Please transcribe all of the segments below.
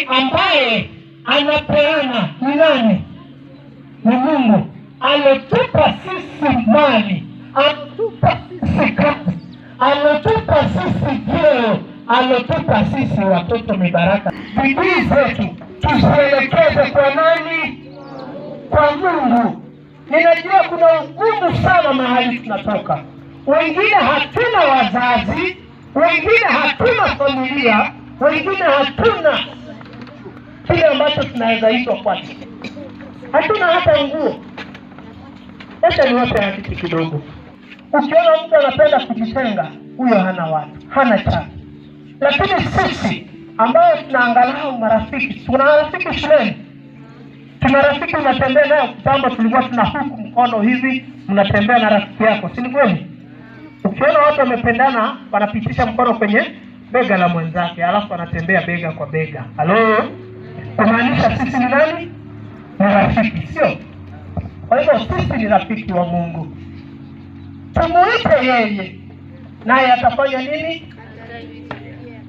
Ambaye anapeana ni nani? Ni Mungu. Ametupa sisi mali, ametupa sisi kazi, ametupa sisi vyeo, ametupa sisi watoto mibaraka. Bidii zetu tuzielekeze kwa nani? Kwa Mungu. Ninajua kuna ugumu sana mahali tunatoka, wengine hatuna wazazi, wengine hatuna familia, wengine hatuna kile ambacho tunaweza itwa kwacho, hatuna hata nguo. Wacha niwape hadithi kidogo. Ukiona mtu anapenda kujitenga, huyo hana watu, hana chake. Lakini sisi ambayo tuna angalau marafiki, tuna marafiki shuleni, tuna rafiki unatembea nayo. Kitambo tulikuwa tuna huku mkono hivi, mnatembea na rafiki yako, si ni kweli? Ukiona watu wamependana, wanapitisha mkono kwenye bega la mwenzake, alafu wanatembea bega kwa bega. Halo, kumaanisha sisi ni nani? Ni rafiki, sio? Kwa hivyo sisi ni rafiki wa Mungu, tumuite yeye naye atafanya nini?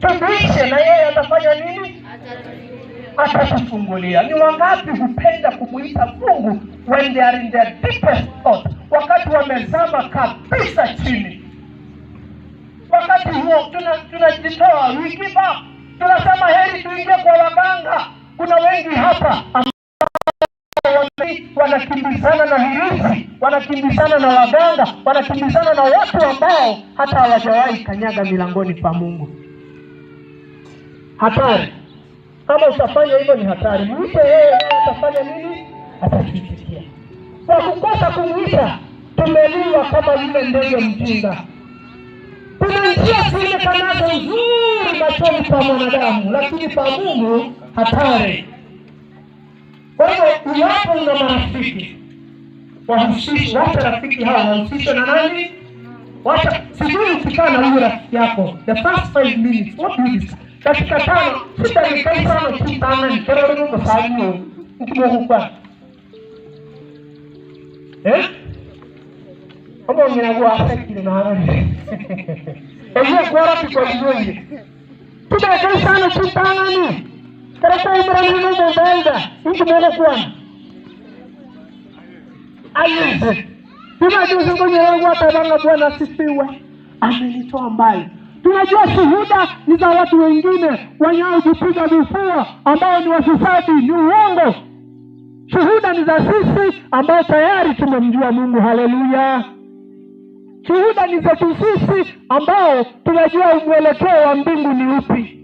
Tumuite na yeye atafanya nini? Atatufungulia. Ni wangapi hupenda kumuita Mungu when they are in their deepest thought, wakati wamezama kabisa chini? Wakati huo tunajitoa, we give up, tunasema heri tuingie kwa waganga. Kuna wengi hapa ambao wanakimbizana na hirizi, wanakimbizana na waganga, wanakimbizana na watu ambao hata hawajawahi kanyaga milangoni pa Mungu. Hatari. Kama utafanya hivyo ni hatari. Mwite yeye, naye atafanya nini? Atatuitikia. Kwa kukosa kumwita, tumeliwa kama yule ndege mjinga. Kuna njia zionekanazo nzuri machoni pa mwanadamu, lakini pa Mungu hatari. Kwa hivyo iwapo una marafiki wahusishe, wacha rafiki hao wahusishwe na nani? Wacha sijui, ukikaa na huyo rafiki yako the first 5 minutes, what do you discuss? Dakika 5 si dakika 5 chitang'ani keroriko sanyo nkimokukwana, eh, omong'ina gwasekire narorire eyo kwarapikwagiyoire tudakika 5 chitang'ani kero kwaumera n'omondaida nkimokukwana ayize tunajua Bwana asifiwe, amenitoa mbali. Tunajua shuhuda ni za watu wengine wanaojipiga vifua ambao ni wafisadi, ni uongo. Shuhuda ni za sisi ambao tayari tumemjua Mungu. Haleluya! Shuhuda ni zetu sisi ambao tunajua mwelekeo wa mbingu ni upi.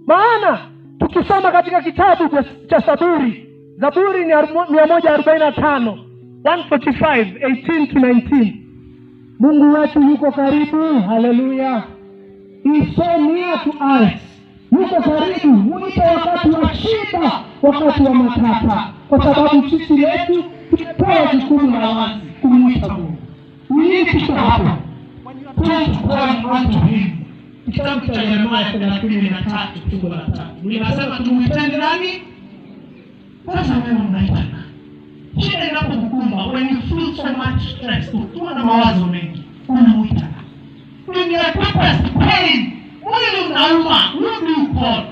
Maana tukisoma katika kitabu cha Zaburi, Zaburi ni 145, 145, 18 to 19. Mungu wetu yuko karibu. Haleluya! He's so near to us, yuko karibu. Mwite wakati wa shida, wakati wa matata, kwa sababu sisi letu tumepewa jukumu la wazi kumwita Mungu. We need to hapo Turn to call unto him. Kitabu cha Yeremia 33 fungu la 3 linasema tumuiteni nani? Sasa wewe unaita nani? Shida inapokukumba, when you feel so much stress, ukiwa na mawazo mengi, unamuita nani? When you are deepest pain, mwili unauma, who do you call?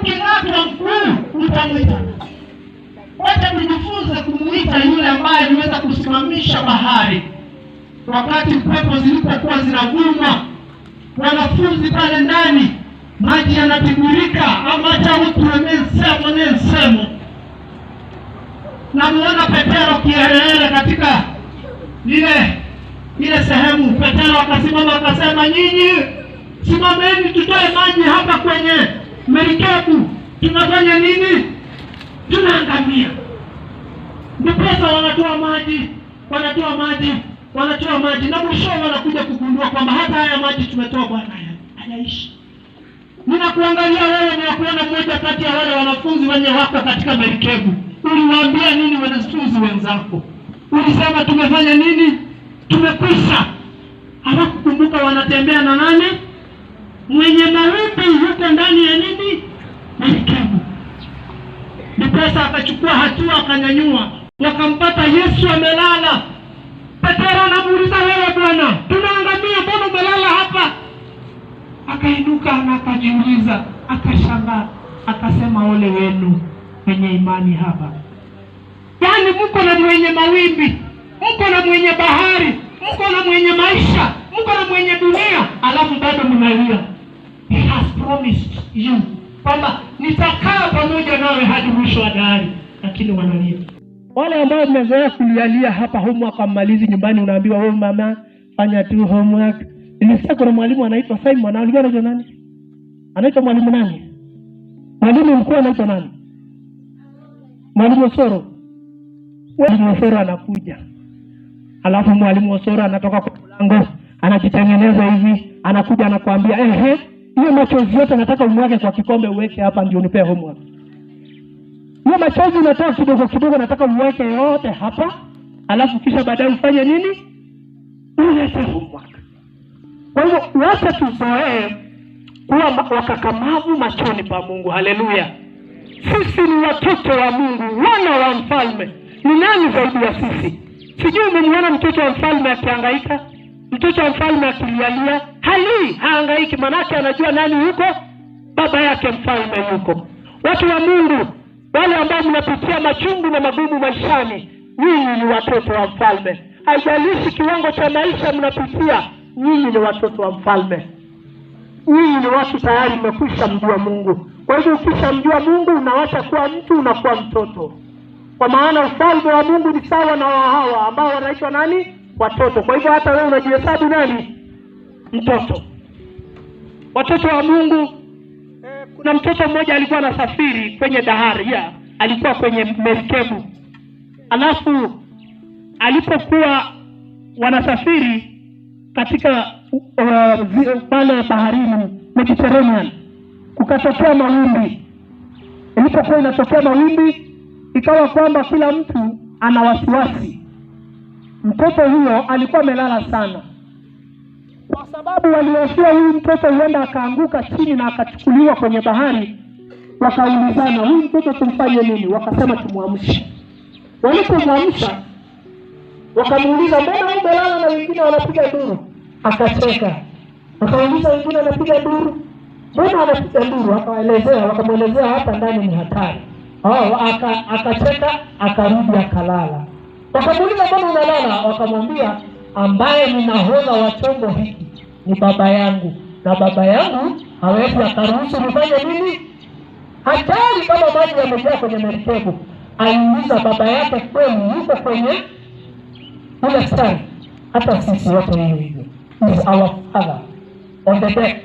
Uking'atwa mguu, utamwita nani? Wacha tujifunze kumuita yule ambaye aliweza kusimamisha bahari wakati pepo zilipokuwa zinavuma, wanafunzi pale ndani, maji yanatiririka amacha utuemensemo nensemo. Namuona Petero kiherehere katika ile sehemu. Petero akasimama akasema, nyinyi simameni, tutoe maji hapa kwenye merikebu. Tunafanya nini? Tunaangamia. Ndiposa wanatoa maji, wanatoa maji, wanatoa maji, na mwishowe wanakuja kugundua kwamba hata haya maji tumetoa, Bwana, hayaishi. Ninakuangalia wewe, ninakuona mmoja kati ya wale wanafunzi wenye wako katika merikebu. Uliwaambia nini wanafunzi wenzako? Ulisema tumefanya nini? Tumekwisha. Hawakukumbuka wanatembea na nani? Mwenye mawimbi yuko ndani ya nini? Merikebu. Ndiposa akachukua hatua, akanyanyua, wakampata Yesu amelala. Petero anamuuliza, wewe Bwana, tunaangamia, mbona umelala hapa? Akainuka na akajiuliza, Akashangaa, akasema, ole wenu wenye imani haba. Yaani mko na mwenye mawimbi, mko na mwenye bahari, mko na mwenye maisha, mko na mwenye dunia, alafu bado mnalia. He has promised you kwamba nitakaa pamoja nawe hadi mwisho wa dahari, lakini wanalia. Wale ambao mmezoea kulialia hapa homework hammalizi nyumbani, unaambiwa, "Wewe mama, fanya tu homework." Nilisikia kuna mwalimu anaitwa Simon, alikuwa anaitwa nani? Anaitwa mwalimu nani? Mwalimu mkuu anaitwa nani? Mwalimu Osoro. Mwalimu Osoro anakuja, alafu mwalimu Osoro anatoka kwa mlango, anajitengeneza hivi, anakuja anakuambia, "Ehe, hiyo machozi yote nataka umwage kwa kikombe uweke hapa ndio unipee homework. Hiyo machozi unatoa kidogo kidogo, nataka uweke yote hapa, alafu kisha baadaye ufanye nini? Ulete homework." Kwa hivyo wacha tuzoee kuwa wakakamavu machoni pa Mungu. Haleluya! Sisi ni watoto wa Mungu, wana wa mfalme. Ni nani zaidi ya sisi? Sijui umemwona mtoto wa mfalme akihangaika, mtoto wa mfalme akilialia? Halii, hahangaiki, manake anajua nani yuko, baba yake mfalme yuko. Watu wa Mungu, wale ambao mnapitia machungu na magumu maishani, nyinyi ni watoto wa mfalme. Haijalishi kiwango cha maisha mnapitia, nyinyi ni watoto wa mfalme. Nyinyi ni watu tayari mmekwisha mjua Mungu. Kwa hivyo ukishamjua Mungu unawacha kuwa mtu, unakuwa mtoto, kwa maana ufalme wa Mungu ni sawa na wa hawa ambao wanaitwa nani? Watoto. Kwa hivyo hata wewe unajihesabu nani? Mtoto. Watoto wa Mungu. Kuna mtoto mmoja alikuwa anasafiri kwenye dahari ya, alikuwa kwenye merikebu, alafu alipokuwa wanasafiri katika pale baharini Mediterranean, kukatokea mawimbi. Ilipokuwa inatokea mawimbi, ikawa kwamba kila mtu ana wasiwasi. Mtoto huyo alikuwa amelala sana, kwa sababu walihofia huyu mtoto huenda akaanguka chini na akachukuliwa kwenye bahari. Wakaulizana, "Huyu mtoto tumfanye nini?" Wakasema, "Tumwamshe." Walipomwamsha wakamuuliza, "Mbona umelala na wengine wanapiga nduru?" Akacheka. Akauliza, "Wengine wanapiga nduru? Mbona wanapiga nduru?" Akawaelezea, wakamwelezea hapa ndani ni hatari. Oh, akacheka, akarudi akalala. Wakamuuliza, "Mbona unalala?" Wakamwambia, "Ambaye ni nahodha wa chombo hiki ni baba yangu, na baba yangu hawezi akaruhusu nifanye nini? Hatari kama maji yamejaa kwenye merikebu." Aliuliza, baba yake kweli yuko kwenye ule mstari? Hata sisi wote hiyo hivyo. Is our father on the deck,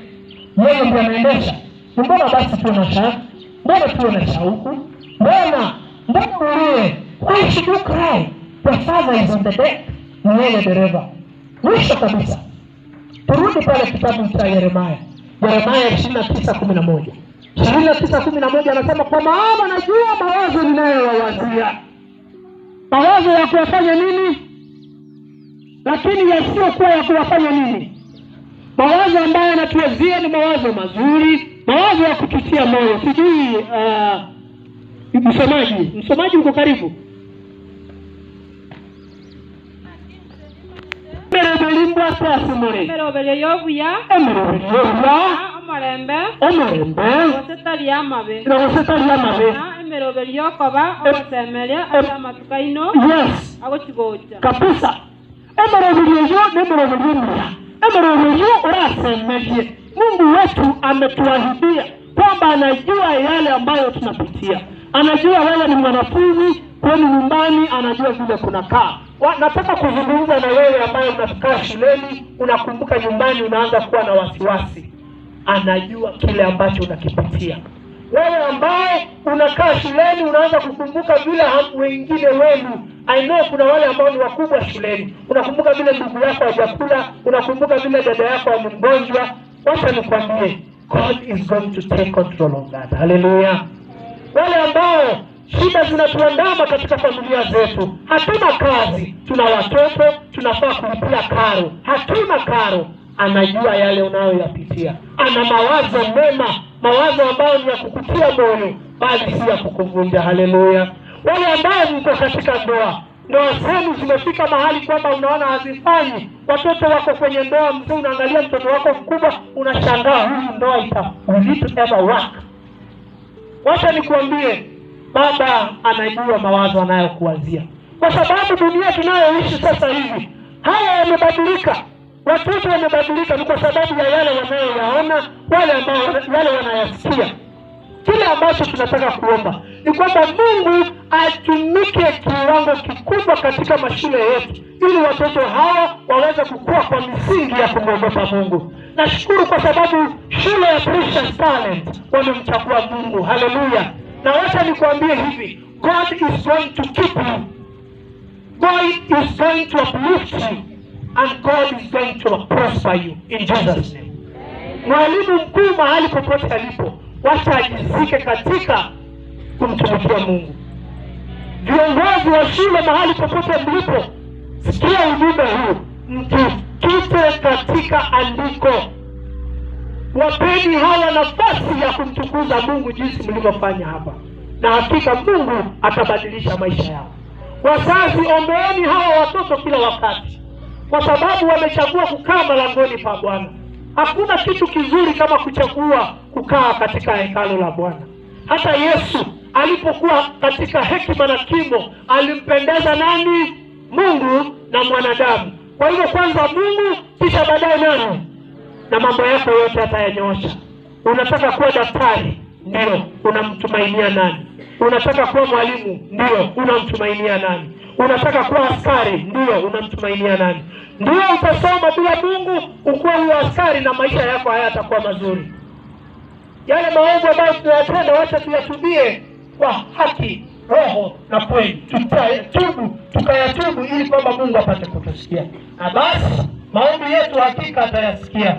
yeye ndiye anaendesha. Ni mbona basi tuwe na shaka? Mbona tuwe na shauku? Mbona ulie? Why should you cry? The father is on the deck, ni yeye dereva. Mwisho kabisa, turudi pale kitabu cha Yeremia, Yeremia 29:11. 29:11 anasema, "Kwa maana najua mawazo ninayowawazia, mawazo ya kuwafanya nini, lakini yasiyokuwa ya kuwafanya nini." Mawazo ambayo yanatuwazia ni mawazo mazuri, mawazo ya kututia moyo. Sijui msomaji uko karibu? Merobelimbwa kwasimure. Emerobelio yobuya. Emerobeliobuya. Omorembe. Omorembe. Gose amabe. Na gose amabe. Na emerobelio yokoba ogosemeria ase amatukaino agochigocha. Kabisa, emerobelio nemerobelio mia, emerobelio urasemerie. Mungu wetu ametuahidia kwamba anajua yale ambayo tunapitia. Anajua wewe ni mwanafunzi kwenu nyumbani, anajua vile kunakaa. Nataka kuzungumza na wewe ambaye unakaa shuleni, unakumbuka nyumbani, unaanza kuwa na wasiwasi. Anajua kile ambacho unakipitia. Wewe ambaye unakaa shuleni, unaanza kukumbuka vile wengine wenu. I know kuna wale ambao ni wakubwa shuleni, unakumbuka vile ndugu yako hajakula, unakumbuka vile dada yako ni mgonjwa. Wacha nikwambie, God is going to take control of that. Haleluya! Wale ambao shida zinatuandama katika familia zetu, hatuna kazi, tuna watoto, tunafaa kulipia karo, hatuna karo. Anajua yale unayoyapitia, ana mawazo mema, mawazo ambayo ni ya kukutia moyo, bali si ya kukuvunja. Haleluya! Wale ambao mko katika ndoa, Ndoa zenu zimefika mahali kwamba unaona hazifanyi. Watoto wako kwenye ndoa, mzee, unaangalia mtoto wako mkubwa, unashangaa huyu ndoa ita will it ever work? Wacha nikuambie, Baba anajua mawazo anayokuwazia, kwa sababu dunia tunayoishi sasa hivi haya yamebadilika, watoto wamebadilika, ni kwa sababu ya yale wanayoyaona, wale ambao yale wanayasikia. Kile ambacho tunataka kuomba ni kwamba Mungu atumike kiwango kikubwa katika mashule yetu, ili watoto hawa waweze kukua kwa misingi ya kumwogopa Mungu. Nashukuru kwa sababu shule ya Precious Talent wamemchagua Mungu. Haleluya! Na wacha nikuambie hivi, God is going to keep you. God is going to uplift you and God is going to prosper you in Jesus name. Mwalimu mkuu mahali popote alipo, wacha ajizike katika kumtumikia Mungu. Viongozi wa shule mahali popote mlipo, sikia ujumbe huu, mjikite katika andiko. Wapeni hawa nafasi ya kumtukuza Mungu jinsi mlivyofanya hapa, na hakika Mungu atabadilisha maisha yao. Wazazi, ombeeni hawa watoto kila wakati, kwa sababu wamechagua kukaa malangoni pa Bwana. Hakuna kitu kizuri kama kuchagua kukaa katika hekalu la Bwana. Hata Yesu alipokuwa katika hekima na kimo, alimpendeza nani? Mungu na mwanadamu. Kwa hivyo kwanza Mungu, kisha baadaye nani? Na mambo yako yote atayanyoosha. Unataka kuwa daktari? Ndio. Unamtumainia nani? Unataka kuwa mwalimu? Ndio. Unamtumainia nani? Unataka kuwa askari? Ndio. Unamtumainia nani? Ndio, utasoma bila Mungu ukuwa huyo askari na maisha yako hayatakuwa mazuri. Yale maovu ambayo tunayatenda, wacha tuyatubie kwa haki, roho na kweli, tutatubu, tukayatubu ili kwamba Mungu apate kutusikia, na basi maombi yetu hakika atayasikia.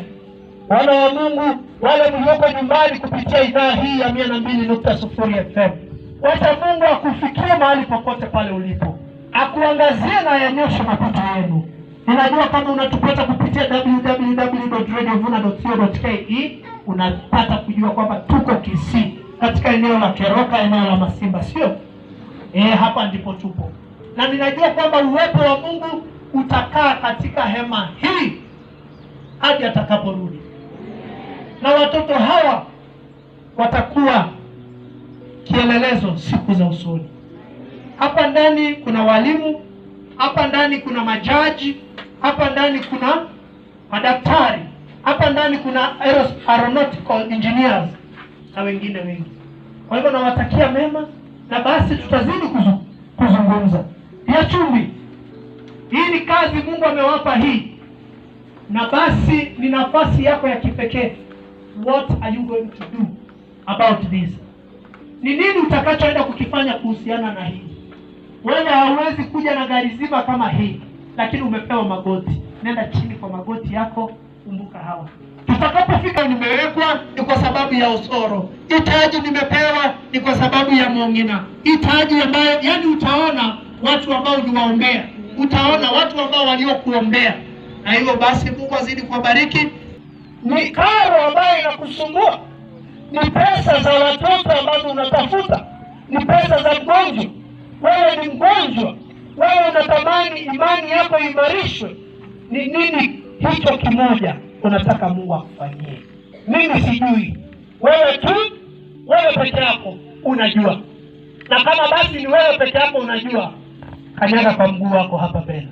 Wana wa Mungu, wale mlioko nyumbani kupitia idhaa hii ya 102.0 FM, wacha Mungu akufikie mahali popote pale ulipo, akuangazie na ayanyoshe mapito yenu. Ninajua kama unatupata kupitia www.radiovuna.co.ke unapata kujua kwamba tuko Kisii katika eneo la Keroka, eneo la Masimba, sio? Hapa ndipo tupo, na ninajua kwamba uwepo wa Mungu utakaa katika hema hii hadi atakaporudi, na watoto hawa watakuwa kielelezo siku za usoni. Hapa ndani kuna walimu, hapa ndani kuna majaji, hapa ndani kuna madaktari, hapa ndani kuna aeronautical engineers na wengine wengi. Kwa hivyo nawatakia mema, na basi tutazidi kuzungumza. Ya chumvi, hii ni kazi Mungu amewapa hii, na basi ni nafasi yako ya kipekee. What are you going to do about this? Ni nini utakachoenda kukifanya kuhusiana na hii? Wewe hauwezi kuja na gari zima kama hii, lakini umepewa magoti. Nenda chini kwa magoti yako, kumbuka hawa. Tutakapofika, nimewekwa ni kwa sababu ya Osoro. Itaji nimepewa ni kwa sababu ya Mongina. Itaji ambayo, yani utaona watu ambao uliwaombea, utaona watu ambao waliokuombea, na hivyo basi Mungu azidi kuwabariki. Ni karo ambayo inakusumbua, ni pesa za watoto ambazo unatafuta, ni pesa za mgonjwa. Wewe ni mgonjwa, wewe unatamani imani yako imarishwe. Ni nini hicho kimoja unataka Mungu akufanyie? Mimi sijui, wewe tu, wewe peke yako unajua. Na kama basi ni wewe peke yako unajua, kanyaga kwa mguu wako hapa mbele.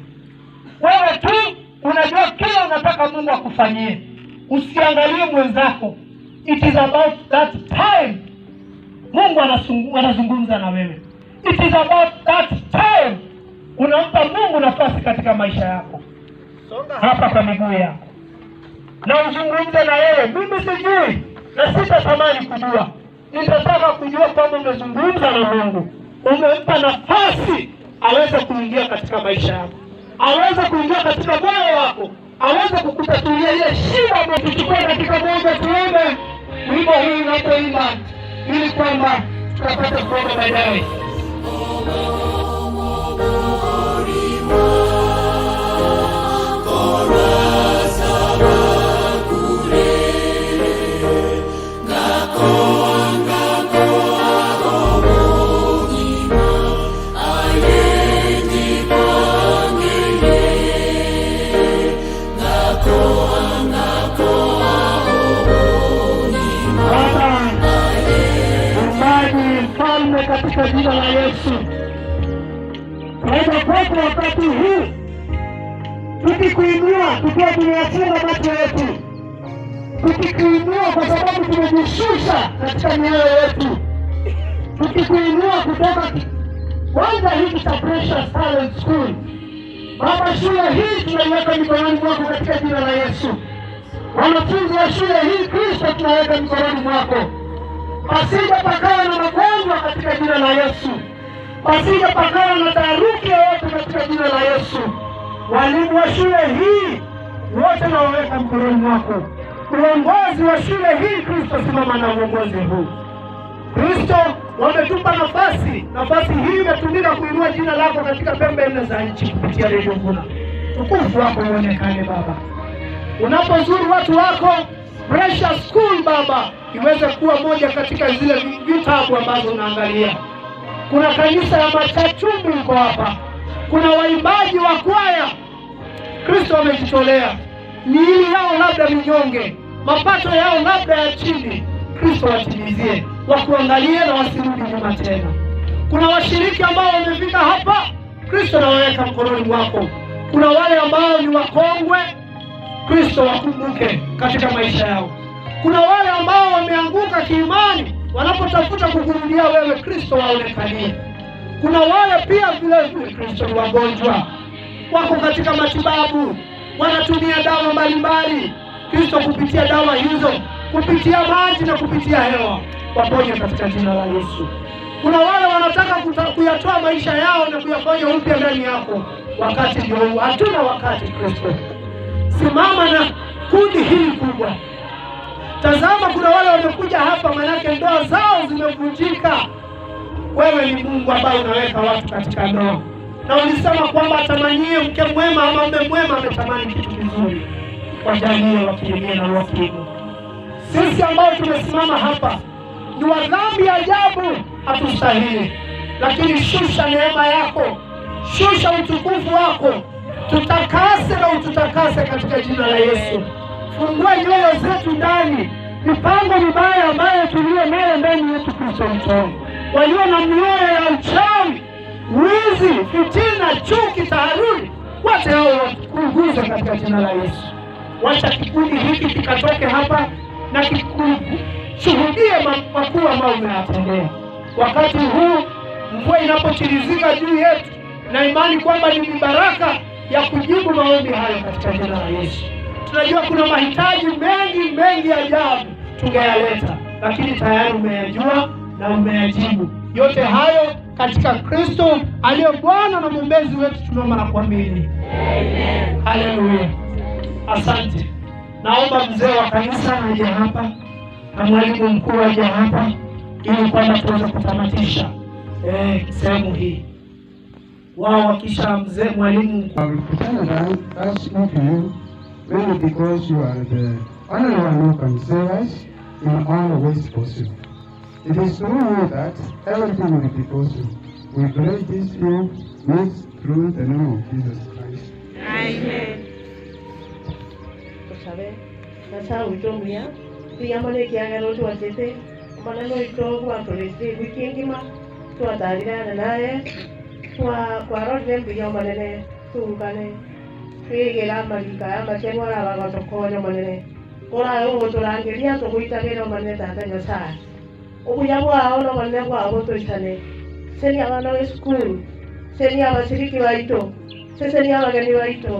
Wewe tu unajua kile unataka Mungu akufanyie, usiangalie mwenzako. It is about that time Mungu anazungumza na wewe. It is about that time unampa Mungu nafasi katika maisha yako, hapa kwa miguu yako, na uzungumze na yeye. Mimi sijui na sitatamani kujua, nitataka kujua kwamba umezungumza na Mungu, umempa nafasi aweze kuingia katika maisha yako, aweze kuingia katika moyo wako, aweze kukutatulia ile shida. Tuchukue dakika moja tuombe wimbo huu unapoimba, ili kwamba tutapata kuomba baadaye. Yesu. Tunaenda kwako wakati huu tukikuinua, tukiwa tumeyafunga macho yetu, tukikuinua kwa sababu tumejishusha katika mioyo yetu, tukikuinua kutoka kwanza hiki cha Precious Talent School. Baba, shule hii tunaiweka mikononi mwako katika jina la Yesu. Wanafunzi wa shule hii, Kristo, tunaweka mikononi mwako, pasije pakawa na magonjwa katika jina la Yesu, pasije pakawa na taharuki yoyote katika jina la Yesu. Walimu wa shule hii wote nawaweka mkononi mwako. Uongozi wa shule hii, Kristo, simama na uongozi huu. Kristo, wametupa nafasi, nafasi hii imetumika kuinua jina lako katika pembe nne za nchi kupitia redio Vuna. Utukufu wako uonekane Baba, unapozuru watu wako. Precious School, Baba, iweze kuwa moja katika zile vitabu ambazo unaangalia. Kuna kanisa ya Machachumbi iko hapa, kuna waimbaji wa kwaya. Kristo wamejitolea, miili yao labda minyonge, mapato yao labda ya chini. Kristo watimizie, wakuangalie na wasirudi nyuma tena. Kuna washiriki ambao wamefika hapa, Kristo nawaweka mkononi mwako. Kuna wale ambao ni wakongwe, Kristo wakumbuke katika maisha yao. Kuna wale ambao wameanguka kiimani, wanapotafuta kukurudia wewe, Kristo waonekanie. Kuna wale pia vile vile, Kristo, ni wagonjwa, wako katika matibabu, wanatumia dawa mbalimbali. Kristo, kupitia dawa hizo, kupitia maji na kupitia hewa, waponye katika jina la Yesu. Kuna wale wanataka kuyatoa maisha yao na kuyafanya upya ndani yako. Wakati ndio huu, hatuna wakati. Kristo, simama na kundi hili kubwa. Tazama, kuna wale wamekuja hapa, manake ndoa zao zimevunjika. Wewe ni Mungu ambaye unaweka watu katika ndoa, na ulisema kwamba atamanyie mke mwema ama mume mwema ametamani kitu kizuri. Wajalie wakirimie na wakimu. Sisi ambao tumesimama hapa ni wa dhambi ajabu, hatustahili, lakini shusha neema yako, shusha utukufu wako, tutakase na ututakase katika jina la Yesu. Fungua nyoyo zetu ndani, mipango mibaya ambayo tuliyo nayo ndani yetu, Kristo mtoe. Walio na mioyo ya uchawi, wizi, fitina, chuki, taharuri, wote hao wapunguze katika jina la Yesu. Wacha kikundi hiki kikatoke hapa na kikushuhudie makuu ambayo umeyatendea. Wakati huu mvua inapochirizika juu yetu, na imani kwamba ni baraka ya kujibu maombi hayo katika jina la Yesu. Tunajua kuna mahitaji mengi mengi ajabu tungeyaleta, lakini tayari umeyajua na umeyajibu yote hayo katika Kristo aliye Bwana na mwombezi wetu, tunaomba na kuamini. Haleluya, asante. Naomba mzee wa kanisa aje hapa na mwalimu mkuu aje hapa ili kwamba tuweze kutamatisha sehemu hii. Wao wakisha mzee mwalimu mkuu I will pretend that us not you, mainly because you are the only one who can save us in all ways possible. It is through you that everything will be possible. We pray this few needs through the name of Jesus Christ. Tusabe nyasaye witũ muya twiyamane kĩagero twatete omana noito gwatũrĩte wiki ngima twatarirana naye twarorire mbuya manene turukane twigĩra marika ya machengo arabagatokonya manene kũrayo ũgũtũrangĩria tũgũitagĩra manene tata nyasaye ũbuya bwao no manene bwao bũtũicane seni abana be cukuru, seni abashiriki baitũ, seni abageni baitũ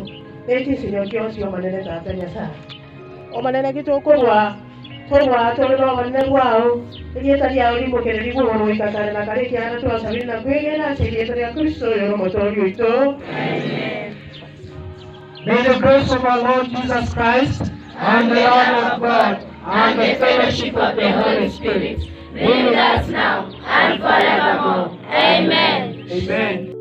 ĩticinyo kĩocio manene tata nyasaye omanene gĩtũkũrwa tũrwa tũrĩ no manene bwao rĩeta rĩao rimũkĩrĩri igũrũ gũikakare na karĩ kĩara twacabiri na kwĩgĩra atĩ rĩetwa rĩa Kristo ũyũ mũtũũri witũ. May the grace of our Lord Jesus Christ and the love of God and the fellowship of the Holy Spirit be with us now and forevermore. Amen. Amen.